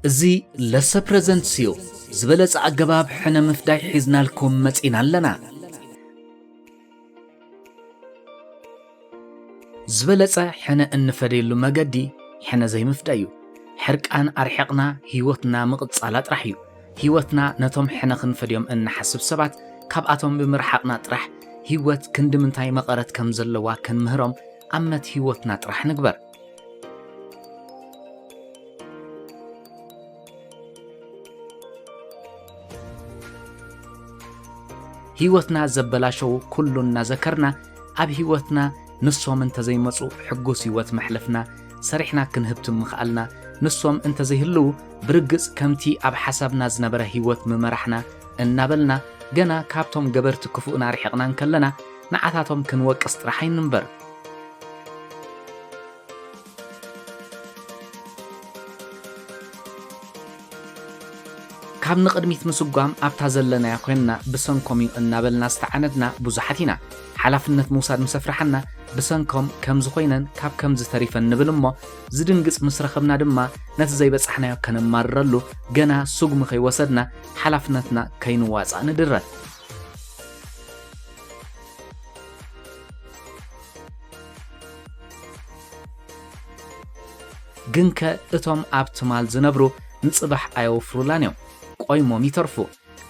እዚ ለሰ ፕረዘንትስ እዩ። ዝበለጸ ኣገባብ ሕነ ምፍዳይ ሒዝናልኩም መጺና ኣለና። ዝበለጸ ሕነ እንፈደየሉ መገዲ ሕነ ዘይምፍዳይ እዩ። ሕርቃን ኣርሒቕና ህይወትና ምቕጻላ ጥራሕ እዩ። ህይወትና ነቶም ሕነ ክንፈድዮም እንሓስብ ሰባት ካብኣቶም ብምርሓቕና ጥራሕ ህይወት ክንዲ ምንታይ መቐረት ከም ዘለዋ ክንምህሮም ኣመት ህይወትና ጥራሕ ንግበር። ህይወትና ዘበላሸዉ ኩሉ እናዘከርና ኣብ ህይወትና ንሶም እንተዘይመጹ ሕጉስ ህይወት መሕለፍና፣ ሰሪሕና ክንህብትም ምኽኣልና፣ ንሶም እንተዘይህልዉ ብርግጽ ከምቲ ኣብ ሓሳብና ዝነበረ ህይወት ምመራሕና እናበልና ገና ካብቶም ገበርቲ ክፉእና ርሒቕና እንከለና ንዓታቶም ክንወቅስ ጥራሕ ኣይንንበር። ካብ ንቕድሚት ምስጓም ኣብታ ዘለናያ ኮይንና ብሰንኮም እዩ እናበልና ዝተዓነድና ብዙሓት ኢና። ሓላፍነት ምውሳድ ምስ ኣፍርሓና ብሰንኮም ከምዚ ኮይነን ካብ ከምዚ ተሪፈን ንብል እሞ ዝድንግጽ ምስ ረኸብና ድማ ነቲ ዘይበጻሕናዮ ከነማርረሉ ገና ስጉሚ ከይወሰድና ሓላፍነትና ከይንዋጻእ ንድረት። ግንከ እቶም ኣብ ትማል ዝነብሩ ንጽባሕ ኣየወፍሩላን እዮም፣ ቆይሞም ይተርፉ።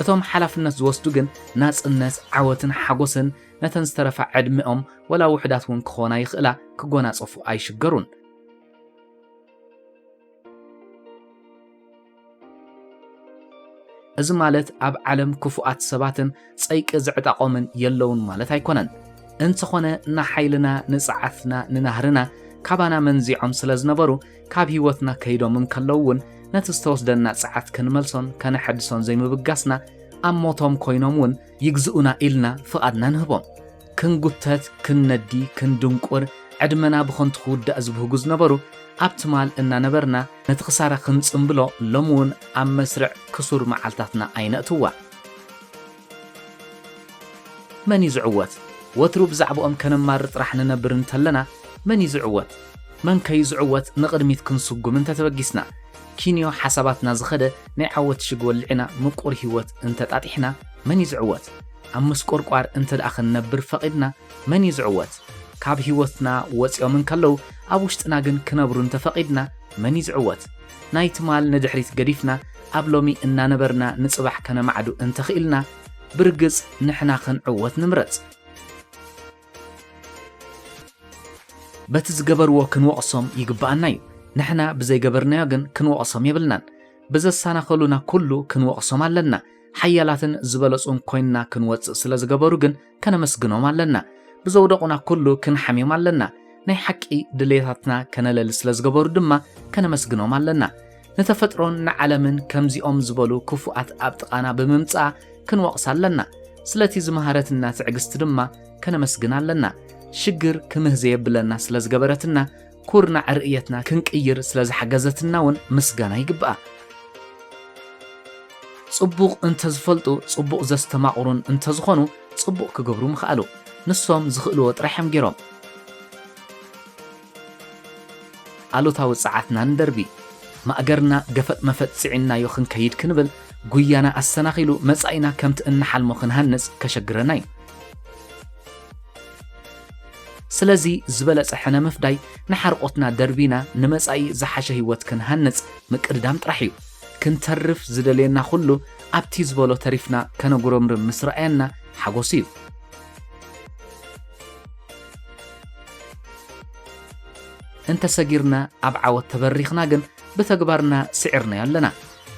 እቶም ሓላፍነት ዝወስዱ ግን ናጽነት፣ ዓወትን ሓጎስን ነተን ዝተረፋ ዕድሚኦም ወላ ውሑዳት እውን ክኾና ይኽእላ ክጎናጸፉ ኣይሽገሩን። እዚ ማለት ኣብ ዓለም ክፉኣት ሰባትን ጸይቂ ዝዕጣቖምን የለውን ማለት ኣይኮነን። እንተኾነ ንሓይልና፣ ንጸዓትና፣ ንናህርና ካባና መንዚዖም ስለ ዝነበሩ ካብ ህይወትና ከይዶም እንከለዉ እውን ነቲ ዝተወስደና ጸዓት ክንመልሶን ከነሐድሶን ዘይምብጋስና ኣብ ሞቶም ኮይኖም እውን ይግዝኡና ኢልና ፍቓድና ንህቦም። ክንጉተት፣ ክንነዲ፣ ክንድንቁር፣ ዕድመና ብኸንቱ ክውዳእ ዝብህጉ ዝነበሩ ኣብ ትማል እናነበርና ነቲ ክሳራ ክንጽምብሎ ሎሚ እውን ኣብ መስርዕ ክሱር መዓልታትና ኣይነእትዋ። መን እዩ ዝዕወት? ወትሩ ብዛዕባኦም ከነማርር ጥራሕ ንነብር እንተለና መን እዩ ዝዕወት? መን ከዩ ዝዕወት ንቕድሚት ክንስጉም እንተተበጊስና? ኪንዮ ሓሳባትና ዝኸደ ናይ ዓወት ሽግ ወሊዕና ምቁር ህይወት እንተጣጢሕና መን እዩ ዝዕወት? ኣብ ምስቁርቋር እንተ ደኣ ክንነብር ፈቒድና መን እዩ ዝዕወት? ካብ ህይወትና ወጺኦም እንከለዉ ኣብ ውሽጥና ግን ክነብሩ እንተፈቒድና መን እዩ ዝዕወት? ናይ ትማል ንድሕሪት ገዲፍና ኣብ ሎሚ እናነበርና ንጽባሕ ከነማዕዱ እንተኽኢልና ብርግጽ ንሕና ክንዕወት ንምረጽ። በቲ ዝገበርዎ ክንወቕሶም ይግብኣና እዩ። ንሕና ብዘይገበርናዮ ግን ክንወቕሶም የብልናን። ብዘሰናኸሉና ኩሉ ክንወቕሶም ኣለና። ሓያላትን ዝበለጹን ኮይንና ክንወጽእ ስለ ዝገበሩ ግን ከነመስግኖም ኣለና። ብዘውደቑና ኩሉ ክንሓምዮም ኣለና። ናይ ሓቂ ድሌታትና ከነለሊ ስለ ዝገበሩ ድማ ከነመስግኖም ኣለና። ንተፈጥሮን ንዓለምን ከምዚኦም ዝበሉ ክፉኣት ኣብ ጥቓና ብምምጻኣ ክንወቕሳ ኣለና። ስለቲ ዝመሃረትና ትዕግስቲ ድማ ከነመስግና ኣለና። ሽግር ክምህ ዘየብለና ስለ ዝገበረትና፣ ኩርናዕ ርእየትና ክንቅይር ስለ ዝሓገዘትና እውን ምስጋና ይግብኣ። ጽቡቕ እንተዝፈልጡ፣ ጽቡቕ ዘስተማቕሩን እንተዝኾኑ፣ ጽቡቕ ክገብሩ ምኽኣሉ። ንሶም ዝኽእልዎ ጥራሕ እዮም ገይሮም። ኣሉታዊ ጸዓትና ንደርቢ። ማእገርና ገፈጥ መፈጥ ጽዒንናዮ ክንከይድ ክንብል፣ ጉያና ኣሰናኺሉ መጻኢና ከምቲ እንሓልሞ ክንሃንጽ ከሸግረና እዩ። ስለዚ ዝበለጸ ሕነ ምፍዳይ ንሓርቆትና ደርቢና ንመጻኢ ዝሓሸ ህይወት ክንሃንጽ ምቅድዳም ጥራሕ እዩ። ክንተርፍ ዝደልየና ኩሉ ኣብቲ ዝበሎ ተሪፍና ከነጉረምርም ምስ ረኣየና ሓጎስ እዩ። እንተሰጊርና ኣብ ዓወት ተበሪኽና ግን ብተግባርና ስዒርናዮ ኣለና።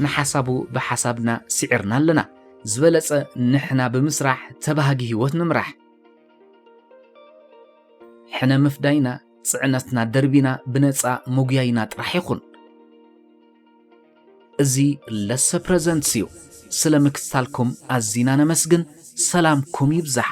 ንሓሳቡ ብሓሳብና ስዒርና ኣለና። ዝበለጸ ንሕና ብምስራሕ ተባሃጊ ህይወት ንምራሕ። ሕነ ምፍዳይና ጽዕነትና ደርቢና ብነጻ ምጉያይና ጥራሕ ይኹን። እዚ ለሰ ፕረዘንትስ እዩ። ስለ ምክትታልኩም ኣዚና ነመስግን። ሰላምኩም ይብዛሕ።